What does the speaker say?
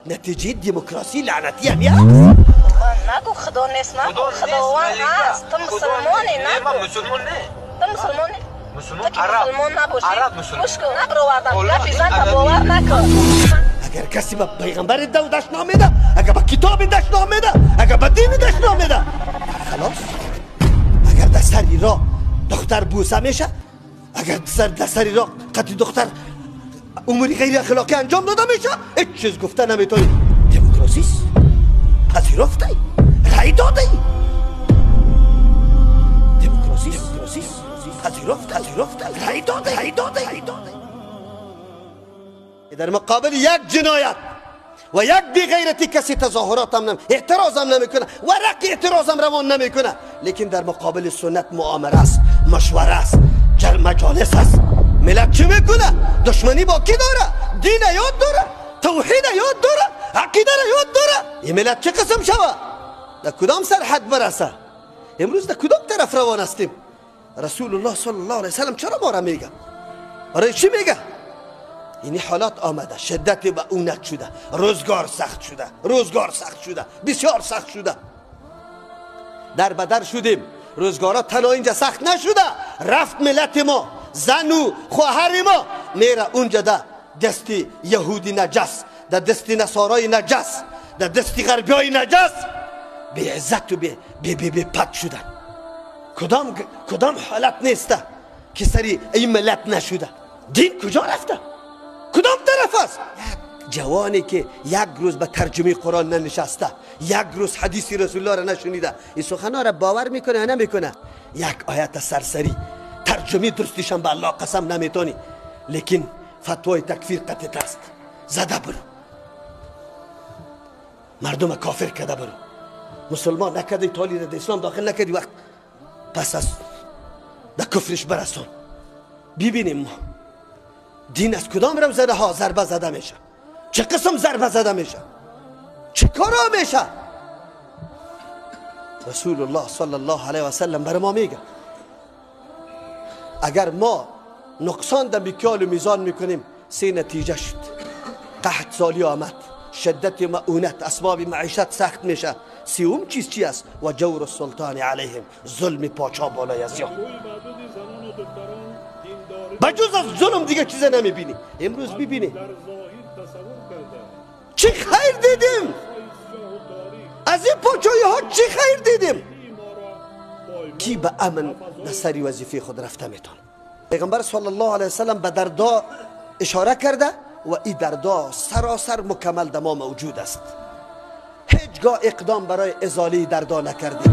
نتیجه دموکراسی لعنتی هم است. نگو خدا نیست، نگو خداوند هست. تو مسلمانی، نگو مسلمان نه، تو مسلمانی، مسلمان عرب، مسلمان نباشی عرب مسلمان. گوش کن، نبرو گپی زن باور نکن. اگر کسی به پیغمبر دو دشنام میده، اگر به کتاب دشنام میده، اگر به دین دشنام میده، خلاص. اگر در سر راه دختر بوسه میشه، اگر در سر راه قطعی دختر اموری غیر اخلاقی انجام داده میشه، هیچ چیز گفته نمیتونی. دموکراسی است، پذیرفته ای، رأی داده ای. دموکراسی است، پذیرفته، رأی داده، رأی داده، رأی داده. در مقابل یک جنایت و یک بیغیرتی کسی تظاهرات هم اعتراض هم نمیکنه، ورق اعتراض هم روان نمیکنه، لیکن در مقابل سنت مؤامره است، مشوره است، مجالس است. ملت چی میکنه؟ دشمنی با کی داره؟ دین یاد داره، توحید یاد داره، عقیده را یاد داره. این ملت چه قسم شوه؟ در کدام سرحد برسه؟ امروز در کدام طرف روان هستیم؟ رسول الله صلی الله علیه وسلم چرا ما را میگه؟ برای چی میگه؟ این حالات آمده، شدت و اونت شده، روزگار سخت شده، روزگار سخت شده، بسیار سخت شده، در بدر شدیم، روزگارا تنها اینجا سخت نشده، رفت ملت ما، زن و خواهر ما میره اونجا در دست یهودی نجس، در دست نصارای نجس، در دست غربیای نجس، بی عزت و بی پت شدن. کدام حالت نیسته که سری این ملت نشده؟ دین کجا رفته؟ کدام طرف است؟ یک جوانی که یک روز به ترجمه قرآن ننشسته، یک روز حدیث رسول الله را نشنیده، این سخنها را باور میکنه یا نمیکنه؟ یک آیت سرسری ترجمه درستیشم به الله قسم نمیتونی، لیکن فتوای تکفیر قطعی است. زده برو، مردم کافر کرده برو، مسلمان نکردی، تالی را اسلام داخل نکردی، وقت پس از در کفرش برسون. ببینیم ما دین از کدام روزنه ها ضربه زده میشه، چه قسم ضربه زده میشه، چه کارا میشه. رسول الله صلی الله علیه و سلم برای ما میگه اگر ما نقصان در مکیال و میزان میکنیم، سه نتیجه شد: قحط سالی آمد، شدت مؤونت، اسباب معیشت سخت میشه. سیوم چیز چی است؟ و جور السلطان علیهم، ظلم پاچا بالای از یان. بجز از ظلم دیگه چیز نمیبینی. امروز ببینی چه خیر دیدیم از این پاچایی ها، چه خیر دیدیم. کی به امن در سری وظیفه خود رفته میتونه؟ پیغمبر صلی الله علیه وسلم به دردا اشاره کرده و این دردا سراسر مکمل در ما موجود است. هیچگاه اقدام برای ازاله دردا نکردیم.